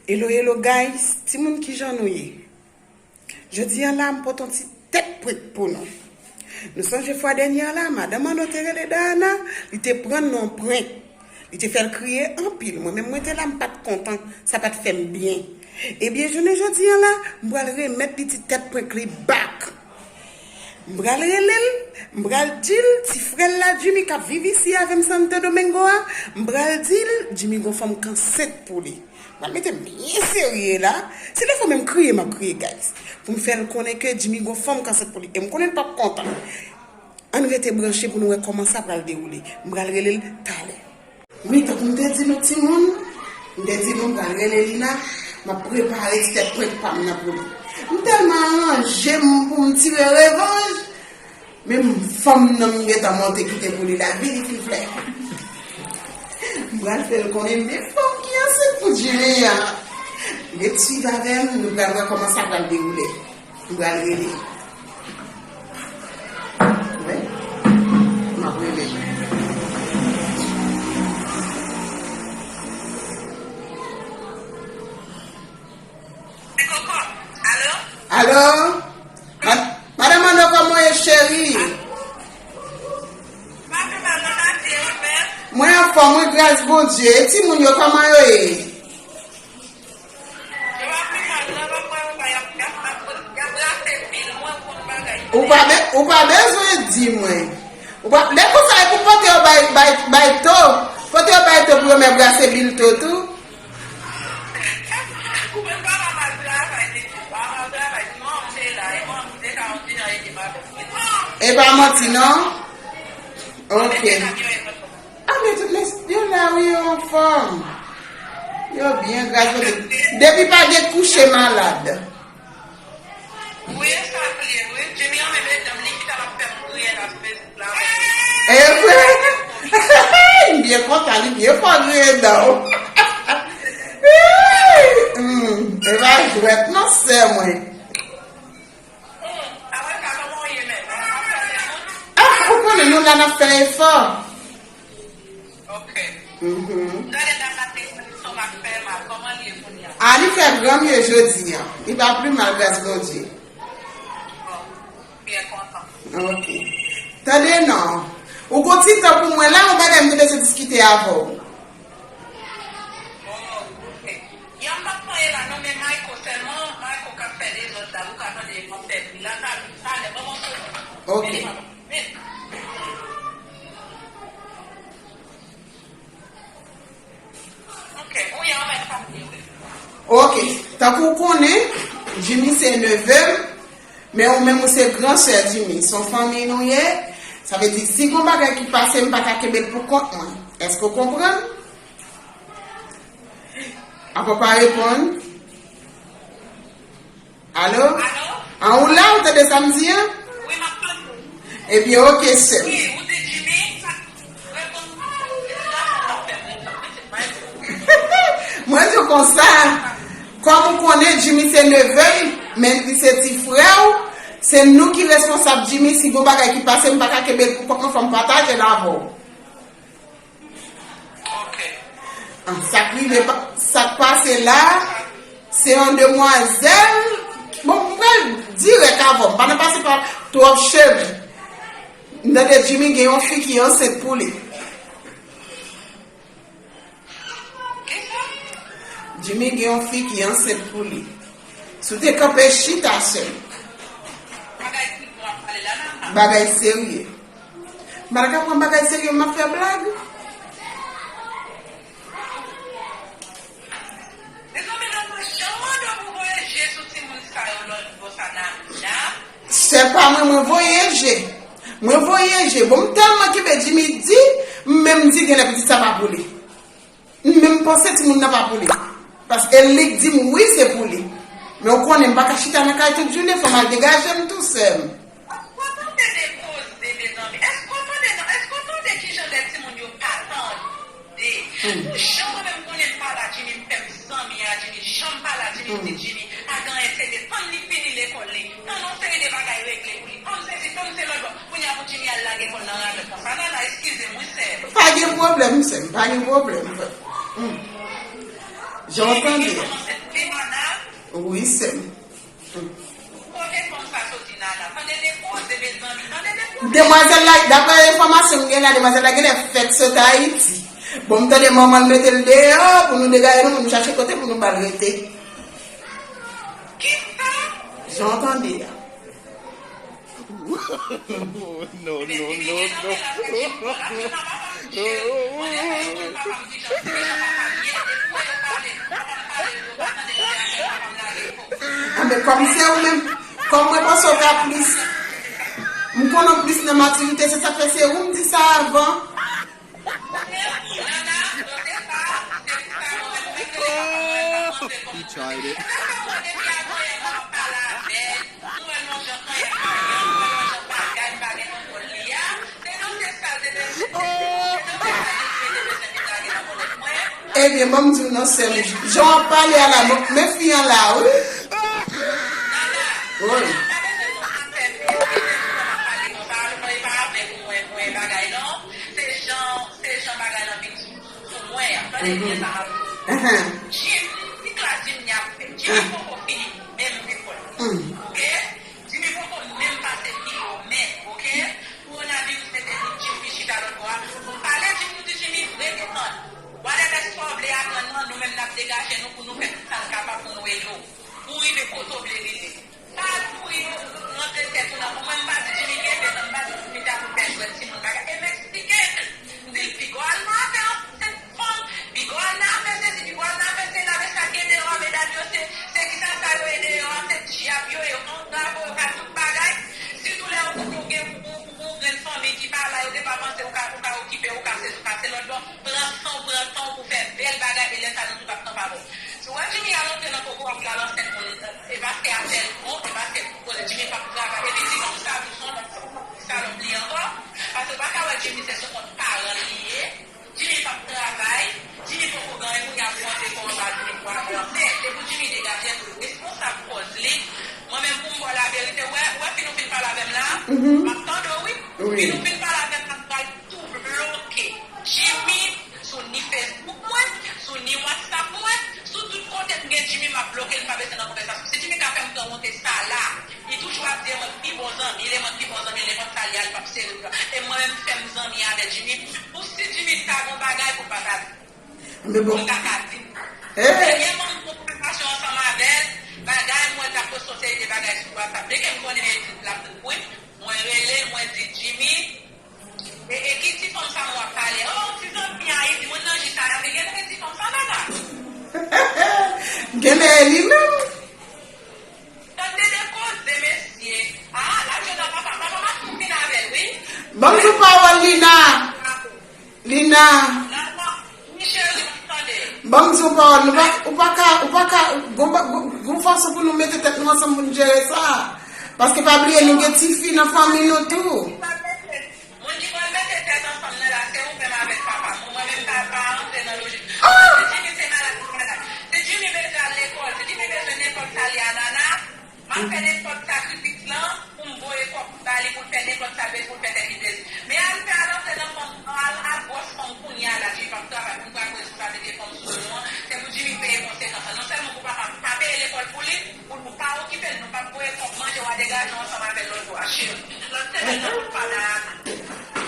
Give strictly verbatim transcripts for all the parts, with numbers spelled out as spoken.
Hello, hello guys, timoun, kijan nou ye? Jodi a la, m pote yon ti tèt prank pou nou. Nou sonje fwa dènyè a la, madanm an nou te rele Dayana, li te pran n nan yon prank. Li te fè l kriye anpil. Mwen menm, mwen te la, m pa t kontan, sa pa t fè m byen. Ebyen, jounen jodi a la, m pral remèt li ti tèt prank li back. M pral rele l, m pral di l, ti frè l la, Jimmy, k ap viv isi avè m Santo Domingo a, m pral di l, Jimmy gon fanm k ansent pou li. M pral mete m byen serye la. Si defwa menm kriye m ap kriye, guys. Pou m fè l konnen ke Jimmy gon fanm k ansent pou li. E m konnen l p ap kontan. Ann rete branche pou nou wè kòman sa pral dewoule. M pral rele l talè. Wi, tankou m te di nou timoun, m te di nou m pral rele Lina, m ap prepare ti tèt prank pa m nan pou li. M tèlman aranje m pou m tire revanj, menm fanm nan m gentan monte kite pou li la, vini fin flè. M pral fè l konnen men fanm ki ansent pou Jimmy an. Ret swiv avè m, nou pral wè kòman sa pral dewoule. M pral rele. Wi. M ap rele. Alo? Alo? Ma- Madanm Ano, kòman w ye, cheri? Mwen anfòm, wi, gras Bondye. E timoun yo, kòman yo ye? Ou pa be- ou pa bezwen di mwen. Ou pa, lè konsa, e pou pote yo bay, bay, bay To. Pote yo bay To pou yo mèt brase bil To tou. E pa manti, non? Ok. Ah, men tout mesye yo la, wi, yo anfòm. Yo byen, gras Bondye. Depi pa gen kouche malad. Wi, e sa k li ye, wi. Jimmy an menm, medam, li ki ta ap fè m kriye la sou Facebook la. E vre? M byen kontan, li byen fò griyen dan w. Hmm, e pa jwèt non, sè mwen. Ah, ou konnen nou la n ap fè efò. Mhm. Ah, li fè gran mye jodi an. Li pa pi mal, gras Bondye. Ok. Tande non. Ou gon ti tan pou mwen la, yon bagay m te bezwen diskite avè w. Ok. Ok, tankou w konnen, Jimmy se neve m, men ou menm ou se gran sè Jimmy. Se yon fanmi nou ye. Sa vle di, si gon bagay ki pase, m pa ka kenbe l pou kont mwen. Èske w konprann? Apa w pa reponn? Alo? Alo? An, ou la, ou tande sa m di an? Wi, m ap tande w. Ebyen, ok, sè m. Wi, ou di Jimmy, sa, reponn mwen. Mwen di w konsa, kòm ou konnen Jimmy se neve m, men li se ti frè w, se nou ki responsab Jimmy, si gon bagay ki pase, m pa ka kenbe l pou kont mwen, fò m pataje l avè w. Ah, sa k rive pa- sa k pase la, se yon demwazèl. Bon, m pral dirèk avè w. M pa nan pase pa twòp chemen. M tande Jimmy gen yon fi ki ansent pou li. Jimmy gen yon fi ki ansent pou li. Si w te kanpe chita, sè m. Bagay serye. M pa ta ka pran bagay serye, m ap fè blag. Mwen voye je. Bon, m tèlman kenbe Jimmy di, m menm di genlè pitit sa pa pou li. M menm panse timoun nan pa pou li. Paske li k di m wi se pou li. Men ou konnen m pa ka chita nan kay tout jounen, fò m al degaje m tou, sè m. Èske w tande de koze, mezanmi? Èske w tande, non, èske w tande kijan de timoun yo pa tande? Pou jan mwen menm konnen m pale a Jimmy, m fè m zanmi a Jimmy, jan m pale a Jimmy, m di Jimmy, pa gen anyen serye, tann li fini lekòl li, tann yon seri de bagay regle pou li, tann sesi, tann se lòt bò. Kounye a pou Jimmy al lage kò l nan ravèt konsa. Nana, eskize m, wi, sè m. Pa gen pwoblèm, sè m, pa gen pwoblèm, frè. Hmm. Jan w tande a. Jimmy kòmanse pi, Nana. Wi, sè m. Hmm. Kote fanm sa soti, Nana? Tande de koze, mezanmi, tande de koze. Demwazèl la, daprè enfòmasyon m gen la, demwazèl la genlè fèk sot Ayiti. Bon, m tande manman l mete l deyò pou nou degaje nou, pou nou chache kote pou nou ba l rete. Kisa? Jan w tande a. No, no, no, no. Anben, kòm se ou menm, kòm mwen panse w ka plis, m konnen w plis nan matirite, se sa k fè se ou m di sa avan. He tried it. Ebyen, ban m di w non, sè m, jan w ap pale a la, men, men fi an la, wi. Wi. Se jan, se jan bagay lan vin sou, sou mwen an. Tande byen sa m ap di w. Jimmy, ti klas Jimmy ap fè. Jimmy poko fini menm lekòl. Oke? Jimmy poko menm pase kilomèt, oke? Kowonaviris mete nou Jimmy chita lòt bò a. Nou pale Jimmy, nou di Jimmy, rete tann. Whatever sa w vle aprann nan, nou menm n ap degaje nou pou nou fè tout sa n kapab pou nou ede w. Pou w rive kote w vle rive. Pa al kouri rantre tèt ou nan. Mwen, m pa di Jimmy kenbe, non, m pa di Jimmy ta pou fè jwèt timoun bagay. E m eksplike l. M di l, piga w al nan afè ansanm fanm, piga w al nan afè sesi, piga w al nan afè sela, men sa k gen deyò a, medam yo, se, se kisa sa yo ye deyò a, se dyab yo ye, yo angravo, yo ka tout bagay. Sitou lè yo konnen w gen, ou, ou, ou grenn fanmi ki pa la, yo te pa panse ou ka, ou ka okipe, ou ka sesi, ou ka se lòt bò. Pran san w, pran tan w pou fè bèl bagay, e lè sa nou tout ap kanpe avè w. Si w wè Jimmy al antre nan kokorat la, l ansent moun, e paske a fè l bon, e paske kote Jimmy p ap travay. Epi ti fanm sa tou se yon lòt salòp li ankò, paske w pa ka wè Jimmy se sou kont paran l li ye. Jimmy p ap travay, Jimmy poko gen anyen, kounye a pou w antre kò w anba Jimmy pou w al antre. Se pou Jimmy degaje l, responsab kòz li. Mwen menm pou m ba w laverite, w wè, w wè fi nou fin pale avè m la, m ap tande w wi. Wi. Fi nou fin pale avè m la, m pral tou bloke Jimmy sou ni Facebook mwen, sou ni WhatsApp mwen, sou tout kote m gen Jimmy, m ap bloke l, m pa bezwen nan konvèsasyon. Si Jimmy ka fè m pran wonte sa la, li toujou ap di e mwen k pi bon zanmi l, e mwen k pi bon zanmi l, nenpòt sa li a, li p ap serye. E mwen menm, m fè m zanmi avè Jimmy, pou si Jimmy ta gon bagay, pou l pa ta di. Men bon. Mwen ta ka di. Hey! Premye moun m pran konvèsasyon ansanm avè l, bagay, mwen t ap poste yon seri de bagay sou WhatsApp. Dèke m konnen l ap ri, mwen rele l, mwen di, Jimmy, E, e ki ti fanm sa nou ap pale? Oh, ti zanmi Ayiti, moun nan jis a, men genlè e ti fanm sa, Nana. Genlè e li menm. Tande de koze, mesye. Ah, la, Jona, papa, papa, pa fin fin avè l, wi. Ban m di w pawòl, Lina. Lina. Nana, wi, cheri, m tande. Ban m di w pawòl, nou pa, ou pa ka, ou pa ka, gon, gon, gon fason pou nou mete tèt nou ansanm pou nou jere sa. Paske pa bliye, nou gen tifi nan fanmi nou tou. Moun ki pral mete tèt ansanm nan la, se ou menm avèk papa m. Mwen menm pa, pa antre nan lojik. Ah! Si Jimmy se malad, li malad. Si Jimmy bezwen al lekòl, si Jimmy bezwen nenpòt sa li a Nana, m ap fè nenpòt sakrifis lan pou m voye kòb ba li pou l fè nenpòt sa l bezwen pou l fè tèt li plezi. Men al fè, al antre nan fanm, al, al gwòs fanm kounye a la, Jimmy p ap travay pou l pa responsabilite fanm sou do nou an. Se pou Jimmy peye konsekans lan. Non sèlman pou papa m pa peye lekòl pou li, pou nou pa okipe l, nou p ap voye kòb manje, w a degaje w ansanm avè l lòt bò a, cheri. Lòt semèn nan, pou l pa la.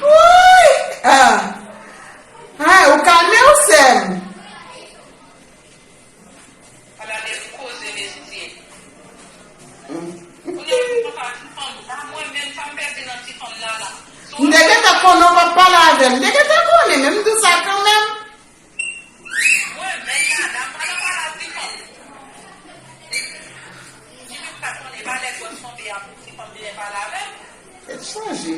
Wouy! Ah! Ay, ou kalme w, sè m? Ala de koze, mesye. Kounye a, m pa ti fanm la, mwen menm, sa m pèdi nan ti fanm la, la. M te gentan konnen w p ap pale avè m. M te gentan konnen, men m di w sa kanmenm. Mwen menm, madanm, pa nan pale ak ti fanm. Jimmy pa konnen, pa lè gwòs fanm li a pou ti fanm vin pale avè m. Tèt chaje.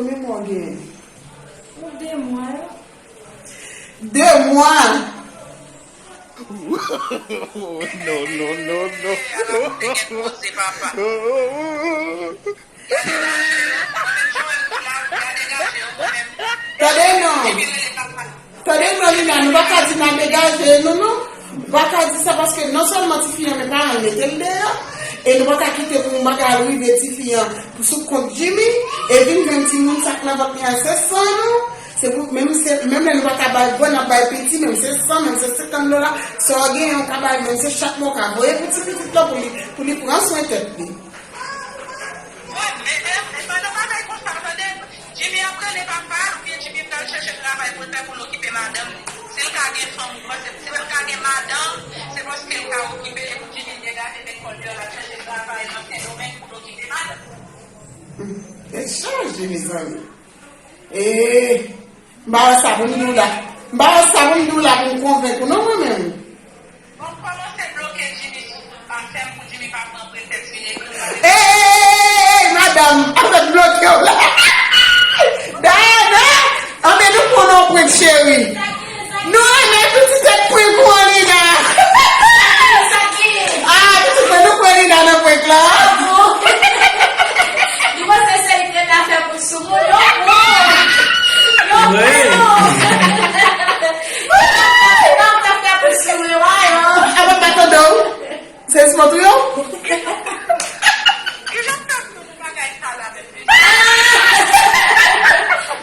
Konbyen mwa w genyen? Pou de mwa yo. De mwa? No, no, no, no. Tande non. Tande non, Lina, nou pa ka di n a degaje nou, non. Nou pa ka di sa paske non sèlman tifi an, men paran l mete l deyò. E nou pa ka kite pou yon bagay rive tifi an pou sou kont Jimmy. E vin jwenn timoun sa k nan vant li a se san nou. Se pou, menm se, menm lè nou pa ka bay gwo, n ap bay piti, menm se san, menm se senkant dola. Sa w genyen, w ka bay, menm se chak mwa w ka voye pou ti pitit la pou li, pou li pran swen tèt li. Wi, men, men, men pandan bagay konsa, tande, Jimmy ap rele papa l, oubyen Jimmy pral chèche travay pou l fè pou l okipe madanm li. Si l ka gen fanm, ou panse, si l ka gen madanm, se paske l ka okipe li pou Jimmy degaje met kò l deyò, l al chèche travay nan Sendomeng pou l okipe madanm. Tèt chaje, mezanmi. E, m pa wè sa pou m di w la. M pa wè sa pou m di w la pou m konvenk ou non, mwen menm. Bon, kòmanse bloke Jimmy sou tout platfòm pou Jimmy pa pran pretèks vin ekri l. Ey, ey, ey, ey, ey, madanm, an fèt bloke w la. Dayana, anben nou pran yon prank cheri. Nou renmen pitit tèt prank ou an, Lina. Ah, pitit mwen, nou pran Lina nan prank la. Li panse se li k ret afè pou sou moun, yo pran. Yo pran. Yo pran. Apa pa tande w? Se espantou yo?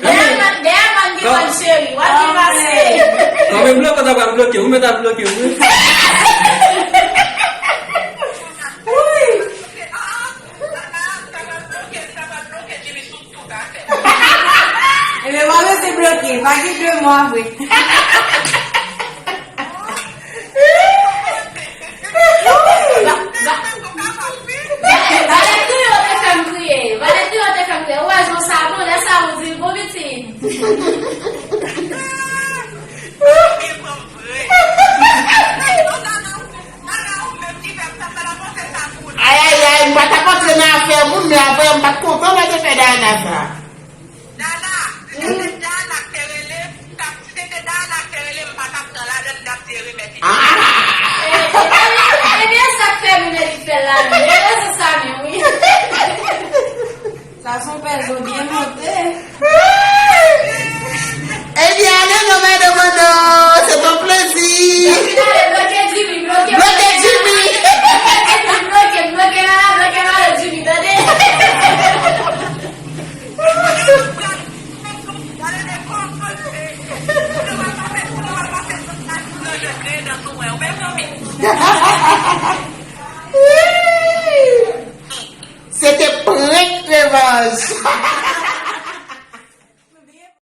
Dèyè man, dèyè man gen kòd cheri. W ap vin pase. Anben bloke w ta pral bloke, ou mèt ap bloke wi. Ebyen, mwen rete bloke. Pa gen de mwa vre. Valè kriye w te fè m kriye. Valè kriye w te fè m kriye. Ou wè jan sa bon, lè sa ou di l bon pitit. Ayayay, m pa t ap antre nan afè moun, men apre m pa t kontan lè te fè Dayana sa. Dana, si se te Dana k te rele, si se te Dana k te rele, m pa t ap pran ladann, m t ap di remèt li. Ah! Ebyen, sa k fè moun li fè l la, wi. Ebyen, se sa menm, wi. Sa se yon pèl zo byen monte. Ebyen, ale non, madanm, non, se ton plezi. Epi, ale